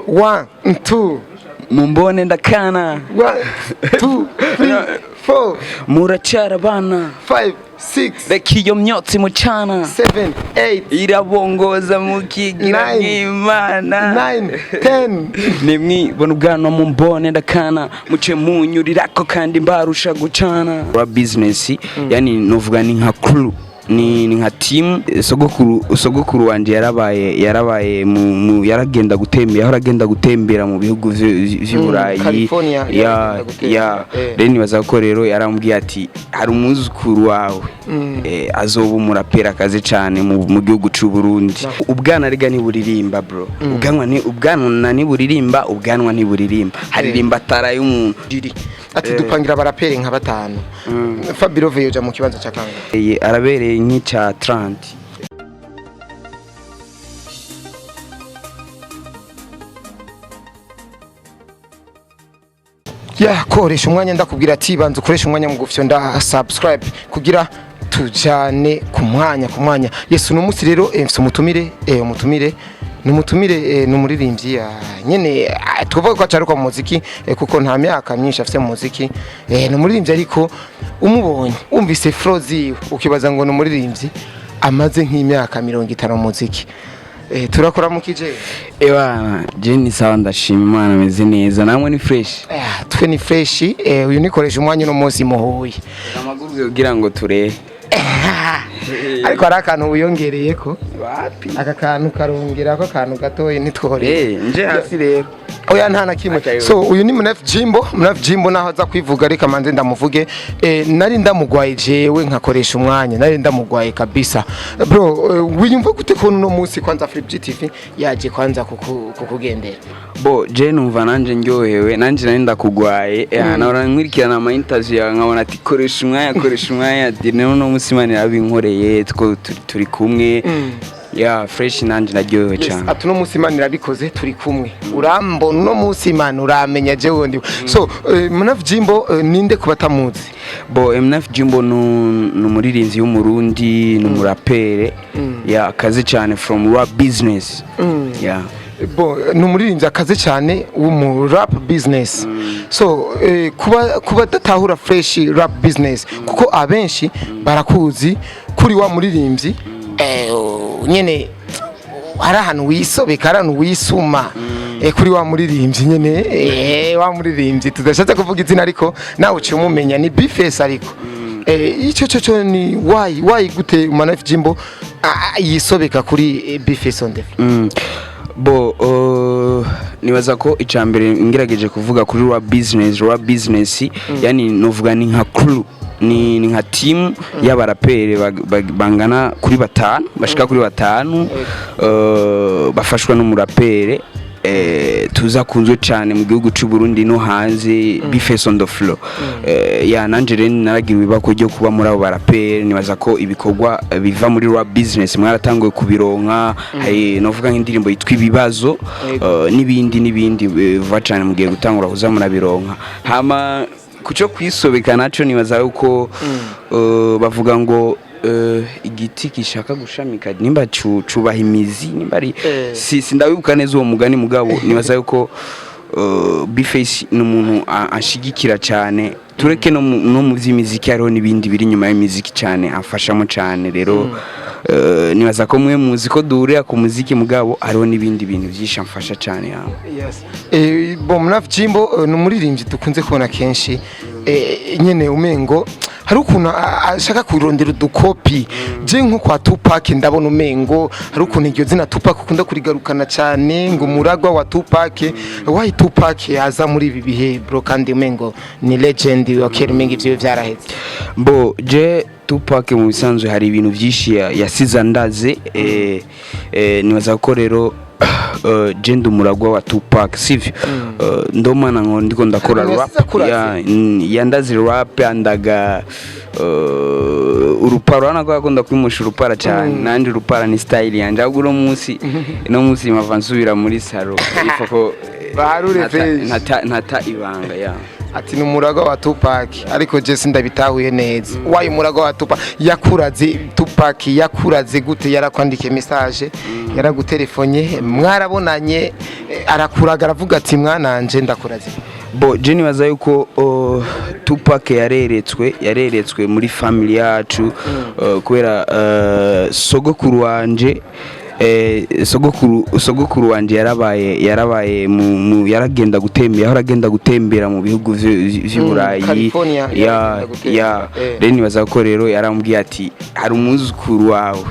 One, two. Mumbone ndakana. One, two, three, four. Muracara bana. Five, six. Reka iyo myotsi mucana. Seven, eight. Irabongoza mukigira Nine. nk'Imana. Nine, 10. Nimwibona ubwanwa mumbone ndakana, muce munyurirako kandi mbarusha gucana. Rap business, yani novuga ni nka crew, ni nka team. Sogokuru wanje yarabaye mu yaragenda gutembera, aho aragenda gutembera mu bihugu vy'i Burayi. California, ya. Yaragenda gutembera. Ya. Rero nibaza ko rero yarambwiye ati hari umwuzukuru wawe azoba umuraperi akaze cyane mu gihugu c'u Burundi. Ubwana rega ntiburirimba, bro. Ubwanwa ni ubwanwa ntiburirimba, ubwanwa ntiburirimba, haririmba tara y'umuntu. Diri. Ati dupangira abaraperi nka batanu. Fabio yoja mu kibanza ca kangahe? Arabereye nk'ica 30. Ya, koresha umwanya, ndakubwira ati banza ukoresha umwanya mu gufyonda subscribe kugira tujane ku mwanya ku mwanya. Yesu, uno munsi rero mfise umutumire, umutumire ni umutumire, ni umuririmbyi, nyene, tuvuga ko acaruka mu muziki, kuko nta myaka myinshi afise mu muziki. Ni umuririmbyi, ariko umubonye wumvise flow ziwe ukibaza ngo ni umuririmbyi amaze nk'imyaka 50 mu muziki. Turakora mu kije. Ewana, je ni sawa, ndashima Imana, ameze neza. Namwe ni fresh? Twe ni fresh. Uyu nikoresha umwanya uno munsi muhuye. Amaguru kugira ngo turehe. Ariko hari akantu wiyongereye ko. Wapi? Aka kantu karongera ko akantu gatoya ntitworeye. Nje hasi rero. Oya, nta na kimwe. Acha. So uyu ni Munef Jimbo. Munef Jimbo naho aza kwivuga, reka manze ndamuvuge. Nari ndamugwaye jewe nkakoresha umwanya, nari ndamugwaye kabisa. Bro, wiyumva gute ko uno munsi kwanza Flip GTV yaje kwanza kukugendera? Bo, je numva nanje ndyohewe, nanje nari ndakugwaye. Nahora nkurikirana ama interview yawe nkabona ati koresha umwanya, koresha umwanya, ati rero uno munsi Imana irabinkoreye, two turi kumwe. Ya, fresh, nanje naryohewe cyane. Ati uno munsi Imana irabikoze, turi kumwe, urambona uno munsi Imana uramenya jewe ndiwe. So Munef Jimbo, ninde kuba atamuzi? Bo, MNF Jimbo ni umuririmbyi w'Umurundi, ni umurapere, ya, akaze cyane from rap business, ya. Bo, ni umuririmbyi akaze cyane wo mu rap business. So kuba datahura fresh rap business, kuko abenshi barakuzi kuri wa muririmbyi, nyene hari ahantu wisobeka, hari ahantu wisuma, kuri wa muririmbyi nyene, wa muririmbyi tudashatse kuvuga izina, ariko nawe uciye umumenya ni Bface. Ariko icyo cyo ni why gute Manaf Jimbo yisobeka kuri Bface on the floor? Bo, nibaza ko icambere ngerageje kuvuga kuri rap business, rap business, yani novuga ni nka crew, ni nka team y'abarapere bangana kuri batanu, bashika kuri batanu, bafashwa n'umurapere tuza kunzwe cyane mu gihugu cy'u Burundi no hanze, Bface on the floor. Ya, nanje rero naragira ibako ryo kuba muri abo barapere. Nibaza ko ibikorwa biva muri rap business mwaratanguye kubironka. Hari novuga nk'indirimbo yitwa Ibibazo, n'ibindi n'ibindi, vuba cyane mugiye gutangura kuza murabironka. Hama kuco kwisobeka naco, nibaza yuko bavuga ngo igiti gishaka gushamika nimba cubaha imizi, nimba ari si sindawibuka neza uwo mugani, mugabo nibaza yuko Bface ni umuntu anshigikira cyane, tureke no mu vy'imiziki, hariho n'ibindi biri inyuma y'imiziki cyane amfashamo cyane. Rero nibaza ko mwe muzi ko duhurira ku muziki, mugabo hariho n'ibindi bintu byinshi amfasha cyane, ya. Yes. Bo, Munaf Jimbo ni umuririmbyi dukunze kubona kenshi, nyene umengo hari ukuntu ashaka kurondera udukopi. Je nko kwa Tupac ndabona umengo hari ukuntu iryo zina Tupac ukunda kurigarukana cyane, ngo umuragwa wa Tupac. Why Tupac yaza muri ibi bihe, bro, kandi umengo ni legend wa kera, umengo ivyo vyaraheze? Bo, je Tupac mu bisanzwe hari ibintu byinshi yasize andaze. Nibaza ko rero je ndi umuragwa wa Tupac, sivyo? Ndomana ngo ndiko ndakora Hari ibintu rap. yasize akuraze? Ya, yandaze rap, andaga urupara. Urabona ko akunda kwimusha urupara cyane, nanjye urupara ni style yanjye. Ahubwo uno munsi mpava nsubira muri salo ifo ko Baharure fresh. ntata ibanga, ya. Ati ni umurago wa Tupac, ariko je sindabitahuye neza. Wayo umurago wa Tupac yakuraze, Tupac yakuraze gute? Yarakwandikiye message, yaragutelefone, mwarabonanye, arakuraga aravuga ati: "Mwananje, ndakuraze"? Bo, je nibaza yuko Tupac yareretswe muri family yacu, kubera sogokuru wanje, sogokuru wanje yarabaye mu yaragenda gutembera, aho aragenda gutembera mu bihugu vy'i Burayi. California. Ya. Yaragenda gutembera. Ya. Rero nibaza ko rero yarambwiye ati: "Hari umwuzukuru wawe,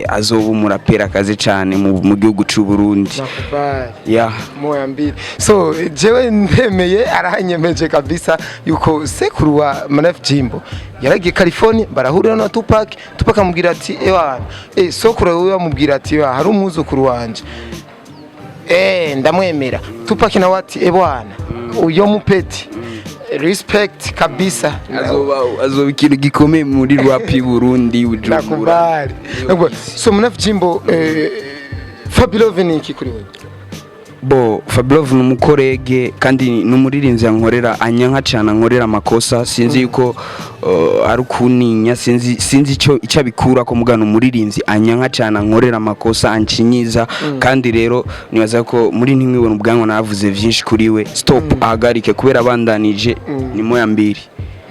azoba umuraperi akaze cane mu gihugu c'u Burundi." Nakubali. Ya. Moya mbili. So jewe ndemeye, aranyemeje kabisa yuko sekuru wa Manaf Jimbo yaragiye California, barahurira na Tupac. Tupac amubwira ati: "Ewana, sokuru wewe," amubwira ati: "Wa, hari umwuzukuru wanje, ndamwemera." Tupac nawe ati: "Ewana, uyo mupeti, respect kabisa." Azoba ikintu gikomeye muri rap y'u Burundi, Bujumbura. Nakubali. Nakubali. So Manaf Jimbo, Fabilove ni iki kuri wewe? Bo, Fabilove ni umukorege kandi ni umuririmbyi yankorera, anyanka cyane, ankorera amakosa. Sinzi yuko ari ukuninya, sinzi icyo abikura ko mugana. Umuririmbyi anyanka cyane, ankorera amakosa, ancinyiza. Kandi rero nibaza ko muri Ntimwibona Ubwanwa navuze vyinshi kuri we. Stop, ahagarike, kubera abandanije ni moya mbiri.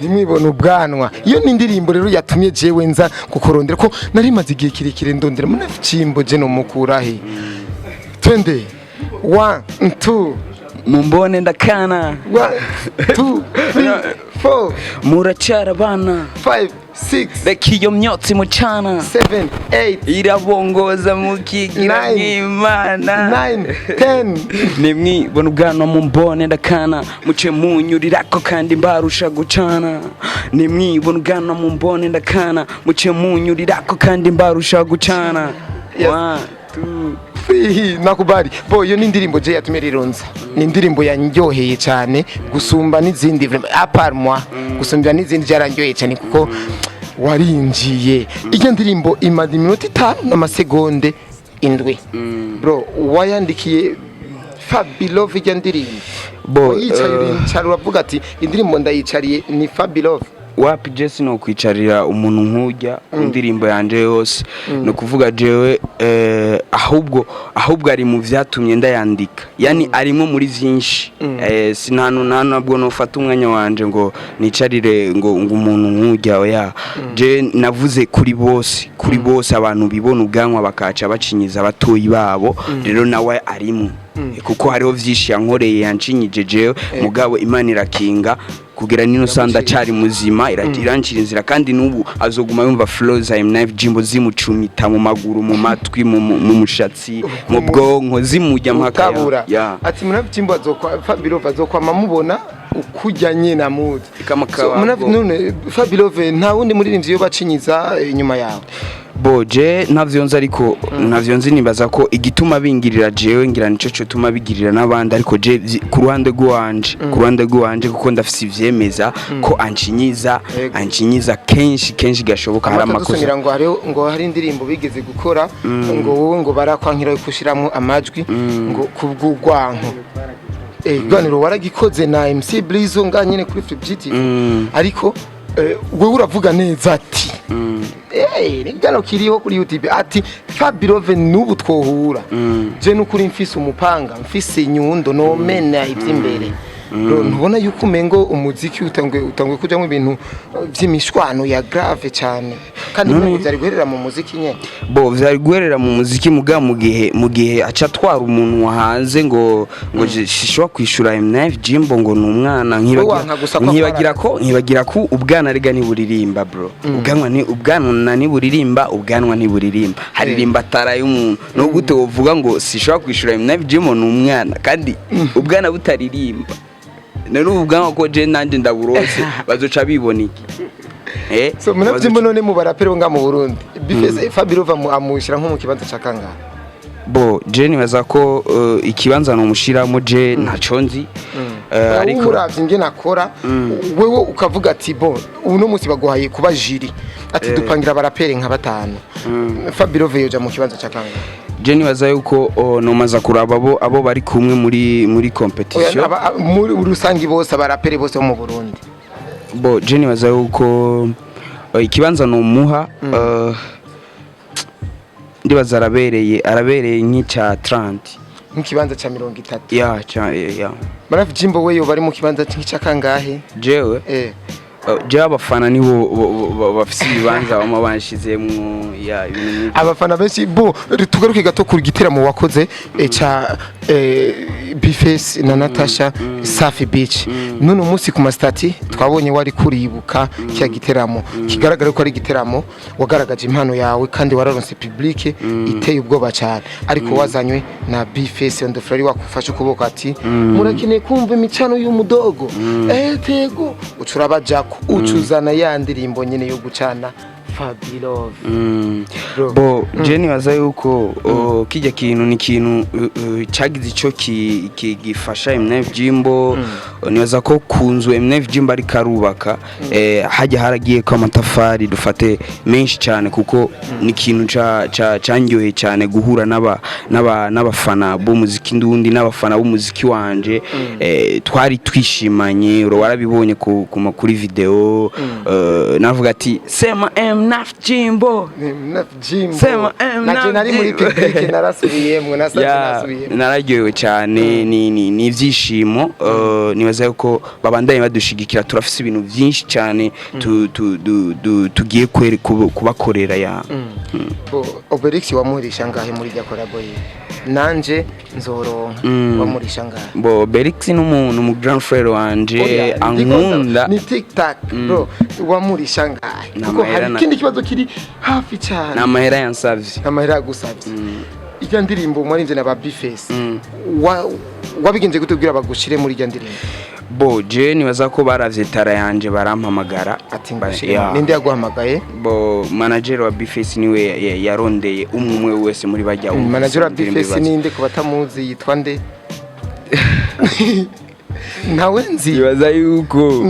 Ntimwibona Ubwanwa, iyo ni indirimbo rero yatumye jewe nza kukurondera, ko nari maze igihe kirekire ndondera Manaf Jimbo, je nomukura he? Twende, one, two. Mumbone ndakana. One, two, three, four. Muracara abana. Five, six. Reka iyo myotsi mucana. Seven, eight. Irabongoza mukigira Nine. nk'Imana. Nine, 10. Nimwibona ubwanwa mumbone ndakana, muce munyurirako kandi mbarusha gucana. Nimwibona ubwanwa mumbone ndakana, muce munyurirako kandi mbarusha gucana. Yes. One, two. Three, nakubali. Bo, iyo ni indirimbo je yatumye rirunza, ni indirimbo yanryoheye cyane gusumba n'izindi, vraiment, à part moi, gusumbya n'izindi byarandyoheye cyane kuko warinjiye. Iyo ndirimbo imaze iminota 5 n'amasegonde 7. Bro, wayandikiye Fabilove iyo ndirimbo? Bo, Wayicaye, uricara uravuga ati: "Indirimbo ndayicariye ni Fabilove"? Wapi, je sinokwicarira umuntu nk'ujya ku ndirimbo yanje yose. Ni ukuvuga jewe, ahubwo ari mu vyatumye ndayandika, yani arimo muri vyinshi. Sinanu nta nabwo nofata umwanya wanje ngo nicarire ngo umuntu nk'ujya, oya. Je navuze kuri bose, kuri bose abantu bibona ubwanwa bakaca bacinyiza abatoyi babo. Rero nawe arimo, kuko hariho vyinshi yankoreye, yancinyije jewe, mugabo Imana irakinga kugira nino sanda acari muzima, irancira inzira. Kandi n'ubu azoguma yumva flow za M9 Jimbo zimucumita mu maguru, mu matwi, mu mushatsi, mu bwonko, zimujya mpaka Utabura. Ya. Ati Muravyimbo azokwa, Fabilove azokwama mubona ukujya nyina muzi. Kama So, kawago. None Fabilove nta wundi muririmbyi yo bacinyiza inyuma yawe? Bo, je ntavyo nzi, ariko ntavyo nzi. Nibaza ko igituma bingirira jewe ngira nico cotuma bigirira n'abandi, ariko je ku ruhande rw'iwanje, kuko ndafise ivyemeza ko ancinyiza. Yego. Ancinyiza kenshi kenshi gashoboka, hari Amata amakosa. Dusumira ngo hariho, ngo hari indirimbo bigeze gukora, ngo wowe ngo barakwankira gushiramwo amajwi ngo kubw'urwanko. Iganiro waragikoze na MC Blizo nga nyene kuri Flip GTV, ariko wewe uravuga neza ati nigano kiriho kuri YouTube, ati: "Fabilove n'ubu twohura je nukuri mfise umupanga, mfise inyundo, nomena ivy'imbere." Ro, ntubona yuko umengo umuziki utangwe kujamwo ibintu vy'imishwano ya grave cyane, kandi ntabwo byari guherera mu muziki nyene? Bo, vyari guherera mu muziki, muga mu gihe aca atwara umuntu hanze ngo shishobora kwishura M9 Jimbo ngo ni umwana. Wowe wanka gusa ko Nkibagira ko ubwana rega ntiburirimba, bro. Ubwanwa ni ubwanwa ntiburirimba, ubwanwa ntiburirimba, haririmba tara y'umuntu. No gute wovuga ngo sishobora kwishura M9 Jimbo ni umwana kandi ubwana butaririmba? None ubu bwanwa ko je nanje ndaburose, bazoca bibona iki? So munavyimbo, none mu baraperi bo nga mu Burundi bifese, Fabilove amushira nko mu kibanza ca kangahe? Bo, je nibaza ko ikibanza nomushiramo je ntaco nzi. Ariko Ariko uravye ingene akora, wewe ukavuga ati: "Bon, uno munsi baguhaye kuba jury, ati dupangira abaraperi nka batanu, Fabilove yoja mu kibanza ca kangahe?" Je nibaza yuko nomaza kuraba abo bari kumwe muri Oya, competition. Muri rusangi bose, abaraperi bose bo mu Burundi. Bo, je nibaza yuko ikibanza nomuha, ndibaza arabereye nk'icya 30. Nk'ikibanza ca 30? Ya, ca ya. Manafu Jimbo we yoba ari mu kibanza nk'ica kangahe? Jewe jewe abafana nibo bafise ibibanza bama banshizemwo, ya, ibintu nk'ivyo. Abafana benshi bo. Tugaruke gato ku giteramo wakoze ca B-Face na Natasha, Safi Beach. None umunsi ku ma statuts twabonye wari kuribuka kya giteramo, kigaragara ko ari igiteramo wagaragaje impano yawe kandi wararonse public iteye ubwoba cyane, ariko wazanywe na B-Face on the floor, wakufashe ukuboko ati: "Murakeneye kumva imicano y'umudogo?" Tego ucurabajako, ucuzana ya ndirimbo nyene yo gucana, Fabilove. Bro. Bo, je nibaza yuko kijya kintu ni ikintu cagize ico gifasha MNF Jimbo. Nibaza ko ku nzu MNF Jimbo ariko arubaka, hajya haragiye ko amatafari dufate menshi cyane, kuko ni ikintu ca candyoheye cyane guhura n'abafana b'umuziki ndundi n'abafana b'umuziki wanje. Twari twishimanye, uro warabibonye kuri video. Navuga ati: "Sema MNF Jimbo." Jimbo. Sema, M Naje nari muri Jimbo. public, narasubiyemwo, nasabye Ya, nasubiyemwo. Nararyohewe cyane, ni ibyishimo. Nibaza yuko babandanye badushigikira, turafise ibintu byinshi cyane tugiye kubakorera, ya. Bo, Obelix wamurisha ngahe muri rya collabo yiwe nanje nzoronka? Wamurisha ngahe? Bo, Belix ni umuntu mu grand frère wanje. Oya, ankunda. Ni tic tac, bro, wamurisha ngahe? Ni Kuko amahera hari ikindi kibazo kiri hafi cyane. Ni amahera yansavye. Amahera yagusavye. Ijya ndirimbo mwarinze na ba B-Face, wabigenje gute kugira bagushire muri ijya ndirimbo? Bo, je nibaza ko baravye tara yanje barampamagara. Ati ngushire? Ya. Ninde yaguhamagaye? Bo, manager wa B-Face niwe yarondeye umwe umwe wese muri bajya. Manager wa B-Face ninde ku batamuzi? Yitwa nde? Ntawe nzi. Nibaza yuko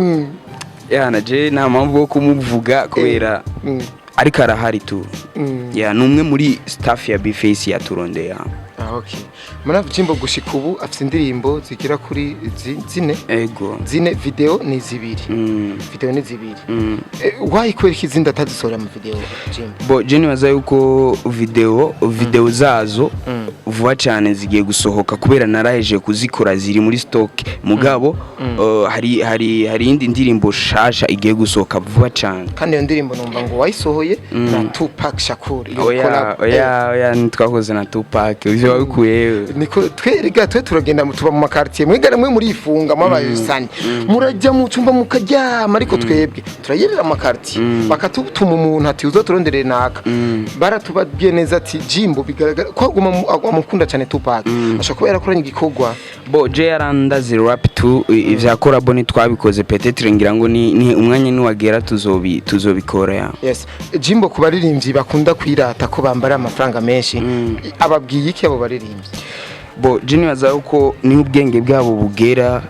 yana je nta mpamvu yo kumuvuga kubera ariko arahari tu. Ya, ni umwe muri staff ya B-Face yaturondeye. Ah, okay. Manafu Jimbo gushika ubu afite indirimbo zigera kuri zine. Ego. Zine, video ni zibiri. Video ni zibiri. Why, kubera ko izindi atazisohora mu video, Jimbo? Bo, je nibaza yuko video zazo vuba cyane zigiye gusohoka, kubera naraheje kuzikora, ziri muri stock. Mugabo hari indi ndirimbo shasha igiye gusohoka vuba cyane. Kandi iyo ndirimbo numva ngo wayisohoye na Tupac Shakur, iyo Oya. collab. Oya, ntitwakoze na Tupac, ivyo wabikuye? Niko twerega, twe turagenda tuba mu ma quartier, mwigana mwe murifunga mwabayusanye, murajya mu cyumba mukaryama, ariko twebwe turayerera ama quartier, bakatutuma umuntu ati: "Uzoturondere naka." Baratubabwiye neza ati Jimbo bigaragara ko aguma amukunda cyane Tupac, ashobora kuba yarakoranye igikorwa. Bo, je yarandaze rap tu, ivya collabo ntitwabikoze, peut-être ngira ngo ni umwanya niwagera tuzobikora, ya. Yes, Jimbo, ku baririmbyi bakunda kwirata ko bambara amafaranga menshi, ababwiye iki abo baririmbyi? Bo, je nibaza yuko niho ubwenge bwabo bugera,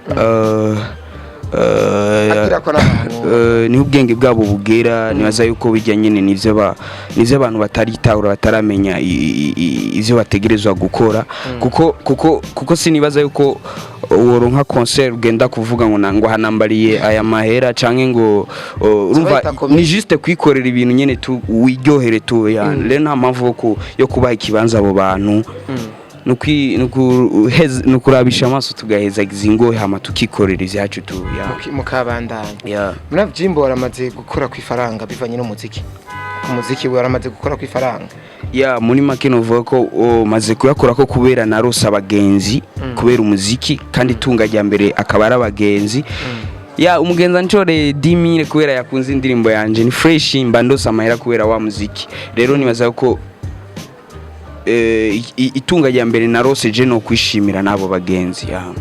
Agira ko n'abantu. Niho ubwenge bwabo bugera. Nibaza yuko bijya nyine nivyo abantu bataritahura, bataramenya ivyo bategerezwa gukora, kuko sinibaza yuko woronka concert ugenda kuvuga ngo ngo hanambariye aya mahera canke ngo urumva. Bayita comedy. Ni juste kwikorera ibintu nyene tu wiryohere tu, ya. Rero nta mpamvu yo kubaha ikibanza abo bantu, nukurabisha amaso tugahezagiza ingohe, hama tukikorera ivyacu tu, ya. Mukabandanya. Ya. Muri Jimbo waramaze gukora ku ifaranga bivanye n'umuziki, ku muziki we waramaze gukora ku ifaranga? Ya, muri make novuga ko maze kuyakora ko kubera narose abagenzi kubera umuziki, kandi itunga rya mbere akaba ari abagenzi. Ya, umugenzi ancoreye 10,000 kubera yakunze indirimbo yanje, ni fresh, mba ndose amahera kubera wa muziki. Rero nibaza ko itunga rya mbere narose je no kwishimira n'abo bagenzi, ya.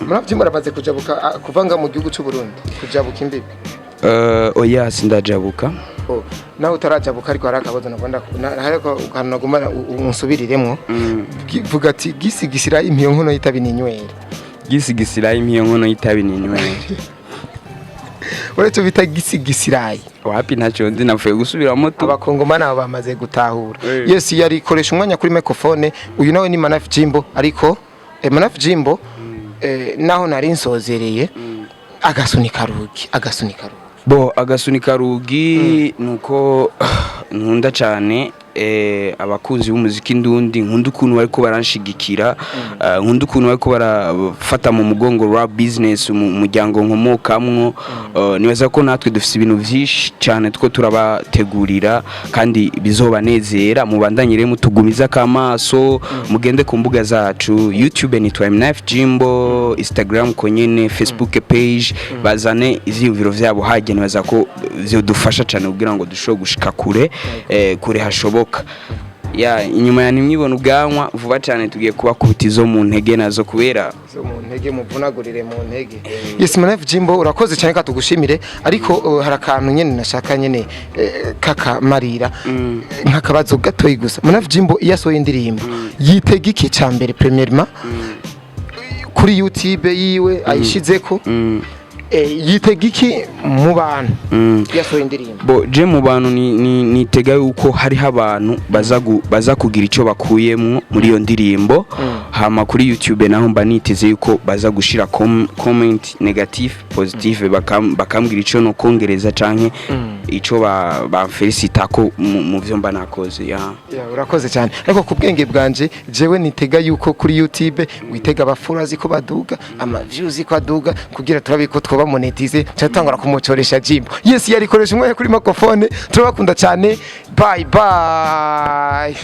Muri Jimbo waramaze kujabuka, kuva nga mu gihugu cy'u Burundi kujabuka imbibi? Oya, sindajabuka. Oh, nawe utarajabuka, ariko hari akabazo nagomba hariko akantu nagomba unsubiriremwo. Vuga ati: "Gisigisira impiyo nkono y'itabi ninywera." Gisigisira impiyo nkono y'itabi ninywera. Uretse bita gisigisirayi? Wapi, ntacyo nzi, napfuye gusubiramo tu. Abakongomani abo bamaze gutahura. Eh. Yes, yarikoresha umwanya kuri microphone. Uyu nawe ni Manaf Jimbo, ariko Manaf Jimbo, naho nari nsozereye, agasunika rugi, agasunika rugi. Bo, agasunika rugi nuko nkunda cyane abakunzi b'umuziki ndundi. Nkunda ukuntu bariko baranshigikira, nkunda ukuntu bariko barafata mu mugongo rap business mu muryango nkomokamwo. Nibaza ko natwe dufite ibintu vyinshi cyane two turabategurira kandi bizobanezera. Mubandanye rero mutugumiza kamaso, mugende ku mbuga zacu: YouTube nitwa M9 Jimbo, Instagram konyene, Facebook page. Bazane ivyiyumviro vyabo hajya, nibaza ko vyodufasha cyane kugira ngo dushobore gushika kure, kure hashoboka. Ya inyuma ya nimwibona ubwanwa, vuba cyane tugiye kubakubita izo mu ntege nazo kubera Zo mu ntege, muvunagurire mu ntege. Yes, Manaf Jimbo, urakoze cyane, katugushimire. Ariko hari akantu nyene nashaka nyene kakamarira nk'akabazo gatoyi gusa. Manaf Jimbo iyo asohoye indirimbo yitega iki ca mbere, premièrement, kuri YouTube yiwe ayishizeko? Yitega iki mu bantu iyo asohoye indirimbo? Bo, je mu bantu nitega yuko hariho abantu baza kugira icyo bakuyemwo muri iyo ndirimbo. Hama kuri YouTube naho mba niteze yuko baza gushira comment négative, positive, bakambwira ico no kongereza canke ico bamfelicita ko mu vyo mba nakoze ya. Ya, urakoze cyane. Ariko ku bwenge bwanje, jewe nitega yuko kuri YouTube witega abafollowers ko baduga, ama views ko aduga, kugira turabe ko twoba monetize, cyatangura kumucoresha Jimbo. Yes, yarikoresha umwanya kuri microphone. Turabakunda cyane, bye bye.